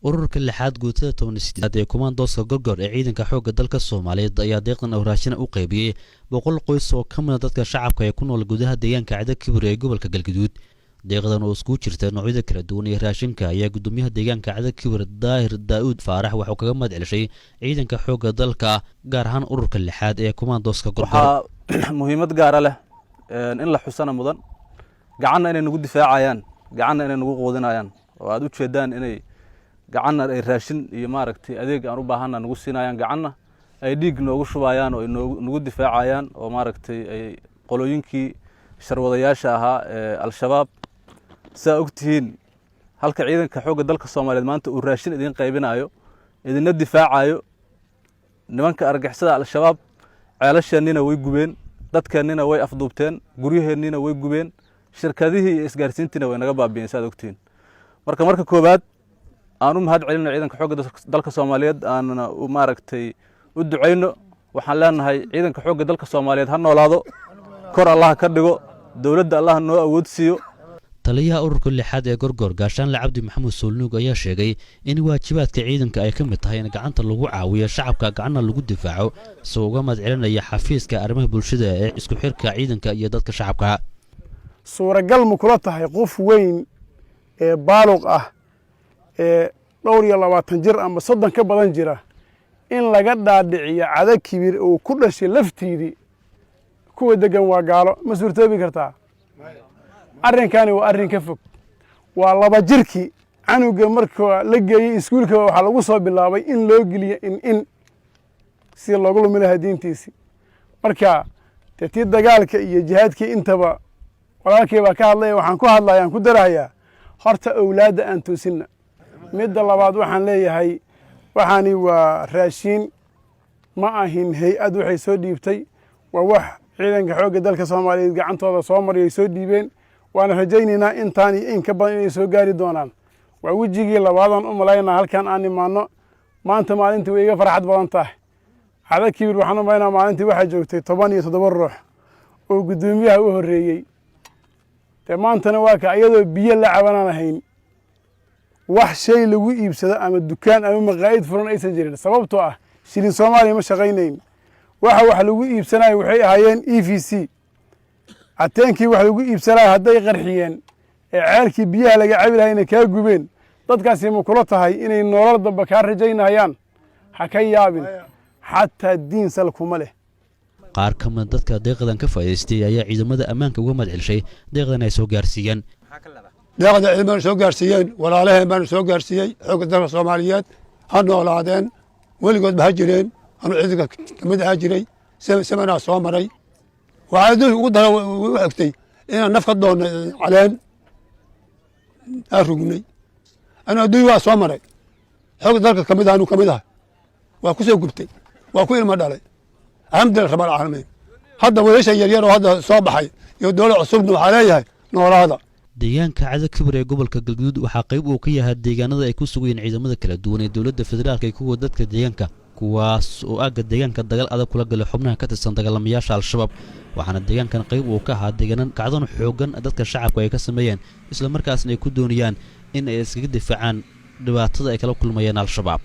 Ururka lixaad, guutada 18aad ee kumaandooska Gorgor ee ciidanka xoogga dalka Soomaaliyeed ayaa deeqdan oo raashina u qaybiyey 100 qoys oo ka mida dadka shacabka ee ku nool gudaha deegaanka Cada Kibir ee gobolka Galgaduud. Deeqdan oo iskugu jirta noocyada kala duwan ee raashinka ayaa gudoomiyaha deegaanka Cada Kibir, Daahir Daa'uud Faarax, waxuu kaga mahad celishay ciidanka xoogga dalka, gaar ahaan ururka lixaad ee kumaandooska Gorgor. Waxaa muhiimad gaara leh in la xusana mudan, gacanna inay nagu difaacayaan, gacanna inay nagu quudinayaan, oo aad u jeedaan inay gacanna ay raashin iyo maaragtay adeeg aan u baahanna nagu siinayaan, gacanna ay dhiig noogu shubayaan oo ay nagu difaacayaan, oo maaragtay ay qolooyinkii sharwadayaasha ahaa ee Al-Shabaab. Saa og tihiin, halka ciidanka xoogga dalka Soomaaliyeed maanta uu raashin idiin qaybinayo, idinna difaacayo, nimanka argagixisada Al-Shabaab ceelasheennina way gubeen, dadkeennina way afduubteen, guryaheenniina way gubeen, shirkadihii iyo isgaarsiintiina way naga baabi'een, saad ogtihiin. Marka koowaad aan u mahad celino ciidanka xoogga dalka Soomaaliyeed, aanna maaragtay u ducayno. Waxaan leenahay, ciidanka xoogga dalka Soomaaliyeed ha noolaado, kor Allah ka dhigo, dowladda Allah noo awood siiyo. Taliyaha ururka lixaad ee Gorgor, Gaashaanle Cabdi Maxamuud Soolnuug, ayaa sheegay in waajibaadka ciidanka ay ka mid tahay in gacanta lagu caawiyo shacabka, gacanna lagu difaaco, isagoo uga mahad celinaya xafiiska arrimaha bulshada ee isku xirka ciidanka iyo dadka shacabka. Suuragal ma kula tahay qof weyn ee baaluq ah ee dhowr iyo 20 jir ama 30 ka badan jira in laga dhaadhiciyo Cada Kibir uu ku dhashay laftiidii kuwa degan waa gaalo? Ma suurtoobi kartaa? Arrinkani waa arrin ka fog. Waa 2 jirkii canuga marka la geeyey iskuulka waxaa lagu soo bilaabay in loo geliyo in si loogu lumi lahaa diintiisii. Marka dee tii dagaalka iyo jihaadkii intaba walaalkii baa ka hadlaya. Waxaan ku hadlayaan ku darahayaa, horta owlaadda aan toosinna. Midda labaad waxaan leeyahay, waxaani waa raashiin, ma ahin hay-ad waxay soo dhiibtay, waa wax ciidanka xoogga dalka Soomaaliyeed gacantooda soo mariyay soo dhiibeen. Waana rajaynaynaa intaan iyo in ka badan inay soo gaari doonaan. Waa wejigii labaadaan u malaynaa halkan aan imaano. Maanta maalintii way iga farxad badan tahay. Cada Kibir waxaan u malaynaa maalintii waxaa joogtay 17 ruux oo guddoomiyaha u horreeyey. Dee maantana waa ka iyadoo biyo la cabanaan ahayn, wax shay lagu iibsado ama dukaan ama maqaayid furan aysan jirin, sababtoo ah shilin Soomaaliya ma shaqaynayn. Waxa wax lagu iibsanayo waxay ahaayeen EVC. Ateenkii wax lagu iibsanayo hadday qarxiyeen ee ceelkii biyaha laga cabi lahayna kaa gubeen, dadkaasi ma kula tahay inay nolol dambe kaa rajaynayaan? Ha ka yaabin, xataa diin sal kuma leh. Qaar ka mida dadka deeqdan ka faa'idaystay ayaa ciidamada ammaanka uga mahad celishay deeqdan ay soo gaarsiiyeen. Deeqda ciidamada soo gaarsiiyeen, walaalaheen baana soo gaarsiiyey, xoogga dalka Soomaaliyeed ha noolaadeen, weligoodba ha jireen. Anu ciidanka kamid ahaa jiray, semanaa soo maray. Waxaa adduunka ugu dara u xigtay inaan naf ka doonnay, caleen aa rugnay. Anu adduunya waa soo maray, xoogga dalka kamid ah, anu kamid ah, waa ku soo gubtay, waa ku ilmo dhalay. Alxamdulilah rabbil caalamiin. Hadda wiilasha yaryar oo hadda soo baxay iyo dowlad cusubna waxaa leeyahay, noolaada. Deegaanka Cada Kibir ee gobolka Galguduud waxaa qayb uu ka yahay deegaanada ay ku sugayiin ciidamada kala duwan ee dowladda federaalka iyo kuwa dadka deegaanka, kuwaas oo aagga deegaanka dagaal adag kula galay xubnaha ka tirsan dagaalamayaasha Al-Shabaab. Waxaana deegaankan qayb uu ka ahaa deegaana kacdoon xooggan dadka shacabka ay ka sameeyeen, islamarkaasna ay ku doonayaan in ay iskaga difaacaan dhibaatada ay kala kulmayeen Al-Shabaab.